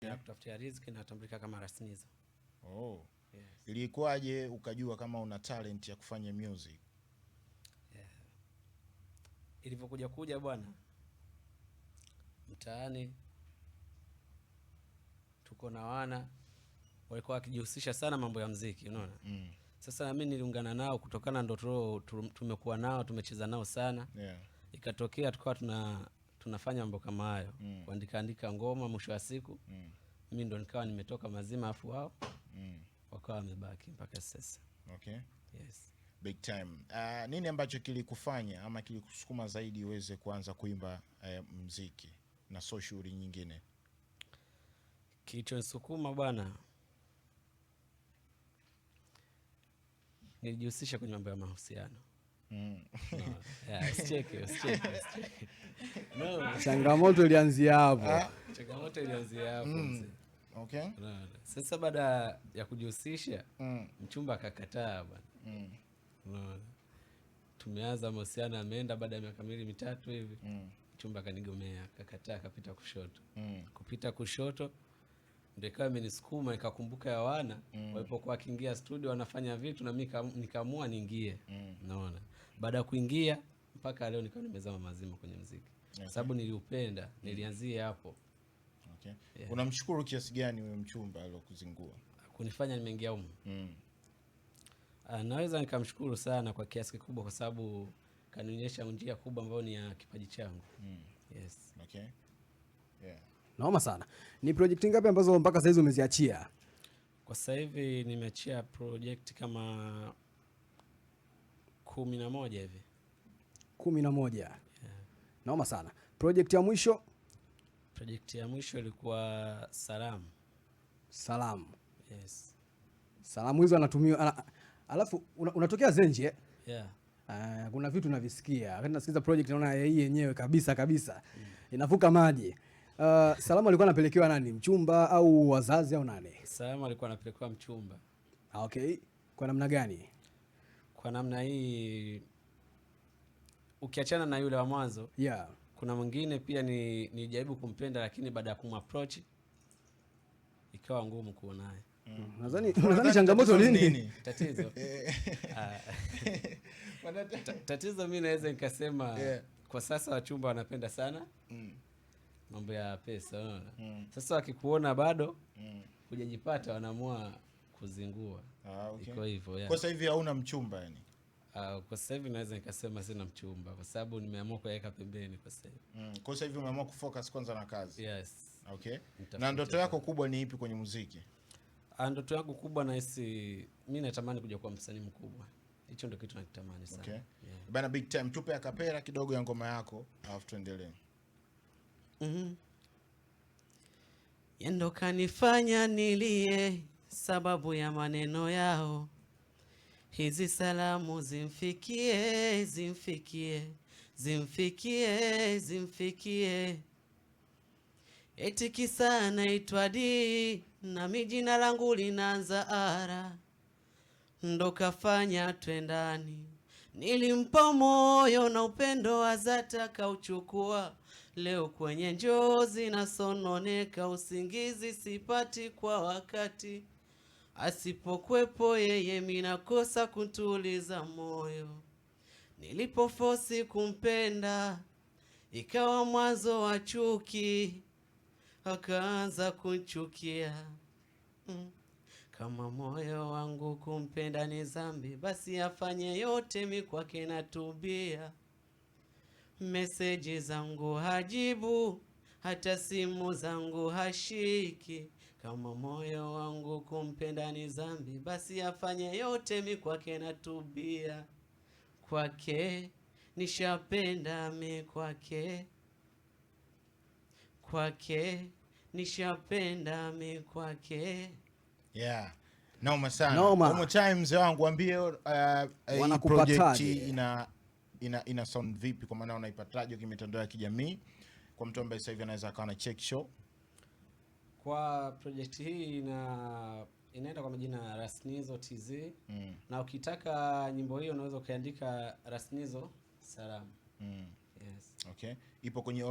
Ya kutafutia riziki natambulika kama Rasnizo. Oh. Yes. Ilikuwaje ukajua kama una talent ya kufanya music? Yeah. Ilivyokuja kuja bwana mtaani tuko na wana walikuwa wakijihusisha sana mambo ya mziki, unaona. Sasa na mimi niliungana nao kutokana ndo tumekuwa nao, tumecheza nao sana. Ikatokea tukawa tunafanya mambo kama hayo, kuandika andika ngoma, mwisho wa siku mimi ndo nikawa nimetoka mazima, afu wao wakawa wamebaki mpaka sasa. Okay. Yes. Big time. Nini ambacho kilikufanya ama kilikusukuma zaidi uweze kuanza kuimba mziki na sio shughuli nyingine? Kilichonisukuma bwana, nilijihusisha kwenye mambo ya mahusiano. No. Yeah, usicheke, usicheke, usicheke. No. Changamoto ilianzia hapo. Changamoto ilianzia hapo, mzee. Okay. No, no. Sasa baada ya kujihusisha, mchumba akakataa bwana. No. Tumeanza mahusiano, ameenda baada ya miaka miwili mitatu hivi. Mchumba akanigomea, akakataa, akapita kushoto. Kupita kushoto ndio ikawa imenisukuma nikakumbuka ya wana walipokuwa wakiingia studio wanafanya vitu na mimi nikaamua niingie. Unaona? Baada ya kuingia mpaka leo nikawa nimezama mazima kwenye muziki. Sababu niliupenda, nilianzia hapo. Okay. Unamshukuru kiasi gani huyo mchumba aliyokuzingua? Kunifanya nimeingia humu? Naweza nikamshukuru sana kwa kiasi kikubwa kwa sababu kanionyesha njia kubwa ambayo ni ya kipaji changu. Yes. Okay. Yeah. Naoma sana. Ni project ngapi ambazo mpaka sasa hizi umeziachia? Kwa sasa hivi nimeachia project kama 11 hivi. 11. Yeah. Naoma sana. Project ya mwisho? Project ya mwisho ilikuwa Salamu. Salamu. Yes. Salamu hizo anatumiwa, alafu unatokea Zenji, eh? Yeah. Kuna vitu navisikia. Wakati nasikiza project naona hii yenyewe kabisa kabisa. Inavuka maji. Salamu alikuwa anapelekewa nani? Mchumba au wazazi au nani? Salamu alikuwa anapelekewa mchumba. Okay. Kwa namna gani? Kwa namna hii ukiachana na yule wa mwanzo, kuna mwingine pia nilijaribu kumpenda lakini baada ya kumapproach ikawa ngumu kuwa naye. Nadhani changamoto Tatizo nini? nini? Tatizo. Tatizo mimi naweza nikasema kwa sasa wachumba wanapenda sana mambo ya pesa, unaona? Sasa wakikuona bado hujajipata wanaamua kuzingua. Okay. Iko hivyo, yeah. Kwa sasa hivi hauna mchumba yani? Kwa sasa hivi naweza nikasema sina mchumba kwa sababu nimeamua kuweka pembeni kwa sasa hivi. Kwa sasa hivi umeamua kufocus kwanza na kazi. Yes. Okay. Nitafuta Na ndoto yako kubwa ni ipi kwenye muziki? Ndoto yangu kubwa nahisi mimi natamani kuja kuwa msanii mkubwa. Hicho ndio kitu nakitamani sana. Okay. Yeah. Bana big time, tupe akapela kidogo ya ngoma yako alafu tuendelee. Yendo kanifanya nilie sababu ya maneno yao. Hizi salamu zimfikie, zimfikie, zimfikie, zimfikie. Eti kisa naitwa D na mi jina langu linaanza ara. Ndo kafanya twendani. Nilimpa moyo na upendo azata kauchukua. Leo kwenye njozi nasononeka, usingizi sipati kwa wakati. Asipokuwepo yeye mi nakosa kutuliza moyo. Nilipofosi kumpenda ikawa mwanzo wa chuki, akaanza kunchukia. Kama moyo wangu kumpenda ni dhambi, basi afanye yote mi kwake natubia. Meseji zangu hajibu, hata simu zangu hashiki. Kama moyo wangu kumpenda ni dhambi, basi afanye yote mi kwake natubia. Kwake nishapenda mi kwake, kwake nishapenda mi kwake. Yeah. Noma sana. Noma. One more time mzee wangu, ambie hii Wanakupataje? project ina sound vipi, kwa maana unaipataje kwenye mitandao ya kijamii kwa mtu ambaye sasa hivi anaweza akawa na check show? Kwa project hii inaenda kwa majina Rasnizo TZ. Na ukitaka nyimbo hiyo unaweza ukaandika Rasnizo Salamu. Yes. Okay. Ipo kwenye